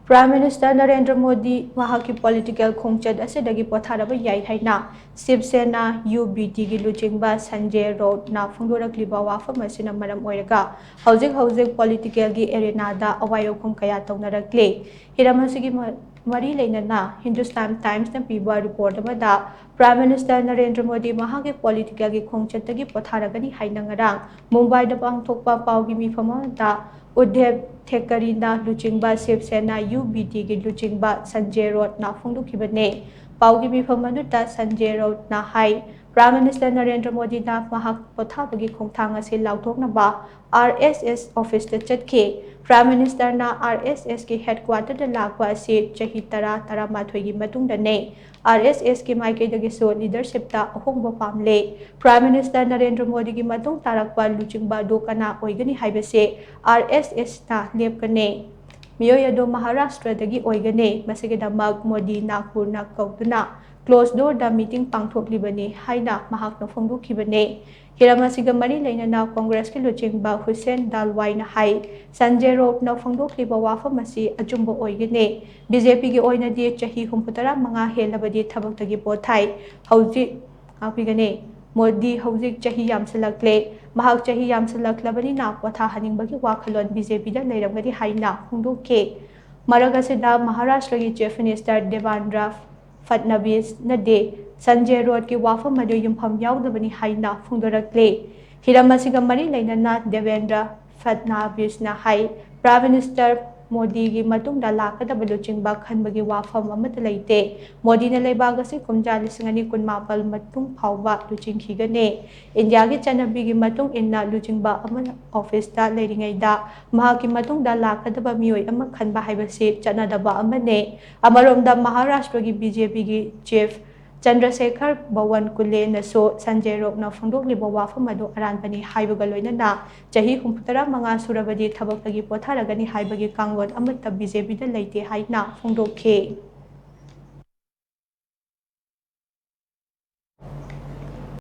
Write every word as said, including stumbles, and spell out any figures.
Prime Minister Narendra Modi ꯃꯍꯥꯛꯀꯤ political ꯈꯣꯡꯆꯠ ꯑꯁꯤꯗꯒꯤ ꯄꯣꯊꯥꯔꯕ ꯌꯥꯏ ꯍꯥꯏꯅ ꯁꯤꯕ ꯁꯦꯅꯥ, ꯌꯨ ꯕꯤ ꯇꯤꯒꯤ ꯂꯨꯆꯤꯡꯕ ꯁꯟꯖꯦ ꯔꯧꯠꯅ ꯐꯣꯡꯗꯣꯔꯛꯂꯤꯕ ꯋꯥꯐꯝ ꯑꯁꯤꯅ ꯃꯔꯝ ꯑꯣꯏꯔꯒ ꯍꯧꯖꯤꯛ ꯍꯧꯖꯤꯛ ꯄꯣꯂꯤꯇꯤꯀꯦꯜꯒꯤ ꯑꯦꯔꯦꯅꯥꯗ ꯑꯋꯥꯏ ꯑꯈꯨꯝ ꯀꯌꯥ ꯇꯧꯅꯔꯛꯂꯤ꯫ ꯍꯤꯔꯝ ꯑꯁꯤꯒꯤ ꯃ-, ꯃꯔꯤ ꯂꯩꯅꯅ ꯍꯤꯟꯗꯨꯁꯇꯥꯟ ꯇꯥꯏꯝꯁꯅ ꯄꯤꯕ ꯔꯤꯄꯣꯔꯠ ꯑꯃꯗ Prime Minister ꯅꯔꯦꯟꯗ꯭ꯔ ꯃꯣꯗꯤ ꯃꯍꯥꯛꯀꯤ ꯄꯣꯂꯤꯇꯤꯀꯦꯜꯒꯤ ꯈꯣꯡꯆꯠꯇꯒꯤ ꯄꯣꯊꯥꯔꯒꯅꯤ ꯍꯥꯏꯅ ꯉꯔꯥꯡ ꯃꯨꯝꯕꯥꯏꯗ ꯄꯥꯡꯊꯣꯛꯄ ꯄꯥꯎꯒꯤ ꯃꯤꯐꯝ ꯑꯃꯗ ꯎꯗꯦꯕ ꯊꯦꯀꯔꯤꯅ ꯂꯨꯆꯤꯡꯕ ꯁꯤꯕ ꯁꯦꯅꯥ, ꯌꯨ ꯕꯤ ꯇꯤꯒꯤ ꯂꯨꯆꯤꯡꯕ ꯁꯟꯖꯦ ꯔꯧꯠꯅ ꯐꯣꯡꯗꯣꯛꯈꯤꯕꯅꯤ꯫ ꯄꯥꯎꯒꯤ ꯃꯤꯐꯝ ꯑꯗꯨꯗ ꯁꯟꯖꯦ ꯔꯧꯠꯅ ꯍꯥꯏ, Prime Minister ꯅꯔꯦꯟꯗ꯭ꯔ ꯃꯣꯗꯤꯅ ꯃꯍꯥꯛ ꯄꯣꯊꯥꯕꯒꯤ ꯈꯣꯡꯊꯥꯡ ꯑꯁꯤ ꯂꯥꯎꯊꯣꯛꯅꯕ ꯑꯥꯔ ꯑꯦꯁ ꯑꯦꯁ ꯑꯣꯐꯤꯁꯇ ꯆꯠꯈꯤ꯫ Prime Ministerꯅ ꯑꯥꯔ ꯑꯦꯁ ꯑꯦꯁꯀꯤ ꯍꯦꯗꯀ꯭ꯋꯥꯇꯔꯗ ꯂꯥꯛꯄ ꯑꯁꯤ ꯆꯍꯤ ꯇꯔꯥ, ꯇꯔꯥꯃꯥꯊꯣꯏꯒꯤ ꯃꯇꯨꯡꯗꯅꯤ꯫ ꯑꯥꯔ ꯑꯦꯁ ꯑꯦꯁꯀꯤ ꯃꯥꯏꯀꯩꯗꯒꯤꯁꯨ ꯂꯤꯗꯔꯁꯤꯞꯇ ꯑꯍꯣꯡꯕ ꯄꯥꯝꯂꯦ꯫ Prime Minister ꯅꯔꯦꯟꯗ꯭ꯔ ꯃꯣꯗꯤꯒꯤ ꯃꯇꯨꯡ ꯇꯥꯔꯛꯄ ꯂꯨꯆꯤꯡꯕ ꯑꯗꯨ ꯀꯅꯥ ꯑꯣꯏꯒꯅꯤ ꯍꯥꯏꯕꯁꯤ ꯑꯥꯔ ꯑꯦꯁ ꯑꯦꯁꯅ ꯂꯦꯞꯀꯅꯤ꯫ ꯃꯤꯑꯣꯏ ꯑꯗꯨ ꯃꯍꯥꯔꯥꯁꯇ꯭ꯔꯗꯒꯤ ꯑꯣꯏꯒꯅꯤ꯫ ꯃꯁꯤꯒꯤꯗꯃꯛ ꯃꯣꯗꯤ ꯅꯥꯒꯄꯨꯔꯅ ꯀꯧꯗꯨꯅ ꯀ꯭ꯂꯣꯖ ꯗꯣꯔꯗ ꯃꯤꯇꯤꯡ ꯄꯥꯡꯊꯣꯛꯂꯤꯕꯅꯤ ꯍꯥꯏꯅ ꯃꯍꯥꯛꯅ ꯐꯣꯡꯗꯣꯛꯈꯤꯕꯅꯤ꯫ ꯍꯤꯔꯝ ꯑꯁꯤꯒ ꯃꯔꯤ ꯂꯩꯅꯅ ꯀꯣꯡꯒ꯭ꯔꯦꯁꯀꯤ ꯂꯨꯆꯤꯡꯕ ꯍꯨꯁꯦꯟ ꯗꯥꯜꯋꯥꯏꯅ ꯍꯥꯏ, ꯁꯟꯖꯦ ꯔꯧꯠꯅ ꯐꯣꯡꯗꯣꯛꯂꯤꯕ ꯋꯥꯐꯝ ꯑꯁꯤ ꯑꯆꯨꯝꯕ ꯑꯣꯏꯒꯅꯤ꯫ ꯕꯤ ꯖꯦ ꯄꯤꯒꯤ ꯑꯣꯏꯅꯗꯤ ꯆꯍꯤ ꯍꯨꯝꯐꯨꯇꯔꯥ ꯃꯉꯥ ꯍꯦꯜꯂꯕꯗꯤ ꯊꯕꯛꯇꯒꯤ ꯄꯣꯊꯥꯏ꯫ ꯍꯧꯖꯤꯛ ꯉꯥꯛꯄꯤꯒꯅꯤ꯫ ꯃꯣꯗꯤ ꯍꯧꯖꯤꯛ ꯆꯍꯤ ꯌꯥꯝꯁꯤꯜꯂꯛꯂꯦ꯫ ꯃꯍꯥꯛ ꯆꯍꯤ ꯌꯥꯝꯁꯤꯜꯂꯛꯂꯕꯅꯤꯅ ꯄꯣꯊꯥꯍꯟꯅꯤꯡꯕꯒꯤ ꯋꯥꯈꯜꯂꯣꯟ ꯕꯤ ꯖꯦ ꯄꯤꯗ ꯂꯩꯔꯝꯒꯅꯤ ꯍꯥꯏꯅ ꯐꯣꯡꯗꯣꯛꯈꯤ꯫ ꯃꯔꯛ ꯑꯁꯤꯗ ꯃꯍꯥꯔꯥꯁꯇ꯭ꯔꯒꯤ Chief Minister ꯗꯦꯕꯦꯟꯗ꯭ꯔ ꯐꯠꯅꯕꯤꯁꯅꯗꯤ ꯁꯟꯖꯦ ꯔꯧꯠꯀꯤ ꯋꯥꯐꯝ ꯑꯗꯨ ꯌꯨꯝꯐꯝ ꯌꯥꯎꯗꯕꯅꯤ ꯍꯥꯏꯅ ꯐꯣꯡꯗꯣꯔꯛꯂꯤ꯫ ꯍꯤꯔꯝ ꯑꯁꯤꯒ ꯃꯔꯤ ꯂꯩꯅꯅ ꯗꯦꯕꯦꯟꯗ꯭ꯔ ꯐꯠꯅꯥꯕꯤꯁꯅ ꯍꯥꯏ, Prime Minister ꯃꯣꯗꯤꯒꯤ ꯃꯇꯨꯡꯗ ꯂꯥꯛꯀꯗꯕ ꯂꯨꯆꯤꯡꯕ ꯈꯟꯕꯒꯤ ꯋꯥꯐꯝ ꯑꯃꯠꯇ ꯂꯩꯇꯦ꯫ ꯃꯣꯗꯤꯅ ꯂꯩꯕꯥꯛ ꯑꯁꯤ ꯀꯨꯝꯖꯥ ꯂꯤꯁꯤꯡ ꯑꯅꯤ ꯀꯨꯟꯃꯥꯄꯜ ꯃꯇꯨꯡ ꯐꯥꯎꯕ ꯂꯨꯆꯤꯡꯈꯤꯒꯅꯤ꯫ ꯏꯟꯗꯤꯌꯥꯒꯤ ꯆꯠꯅꯕꯤꯒꯤ ꯃꯇꯨꯡ ꯏꯟꯅ ꯂꯨꯆꯤꯡꯕ ꯑꯃꯅ ꯑꯣꯐꯤꯁꯇ ꯂꯩꯔꯤꯉꯩꯗ ꯃꯍꯥꯛꯀꯤ ꯃꯇꯨꯡꯗ ꯂꯥꯛꯀꯗꯕ ꯃꯤꯑꯣꯏ ꯑꯃ ꯈꯟꯕ ꯍꯥꯏꯕꯁꯤ ꯆꯠꯅꯗꯕ ꯑꯃꯅꯤ꯫ ꯑꯃꯔꯣꯝꯗ ꯃꯍꯥꯔꯥꯁꯇ꯭ꯔꯒꯤ ꯕꯤ ꯖꯦ ꯄꯤꯒꯤ Chief ꯆꯟꯗ꯭ꯔꯁꯦꯈꯔ ꯕꯋꯟꯀꯨꯂꯦꯅꯁꯨ ꯁꯟꯖꯦ ꯔꯧꯠꯅ ꯐꯣꯡꯗꯣꯛꯂꯤꯕ ꯋꯥꯐꯝ ꯑꯗꯨ ꯑꯔꯥꯟꯕꯅꯤ ꯍꯥꯏꯕꯒ ꯂꯣꯏꯅꯅ ꯆꯍꯤ ꯍꯨꯝꯐꯨꯇꯔꯥ ꯃꯉꯥ ꯁꯨꯔꯕꯗꯤ ꯊꯕꯛꯇꯒꯤ ꯄꯣꯊꯥꯔꯒꯅꯤ ꯍꯥꯏꯕꯒꯤ ꯀꯥꯡꯂꯣꯟ ꯑꯃꯠꯇ ꯕꯤ ꯖꯦ ꯄꯤꯗ ꯂꯩꯇꯦ ꯍꯥꯏꯅ ꯐꯣꯡꯗꯣꯛꯈꯤ꯫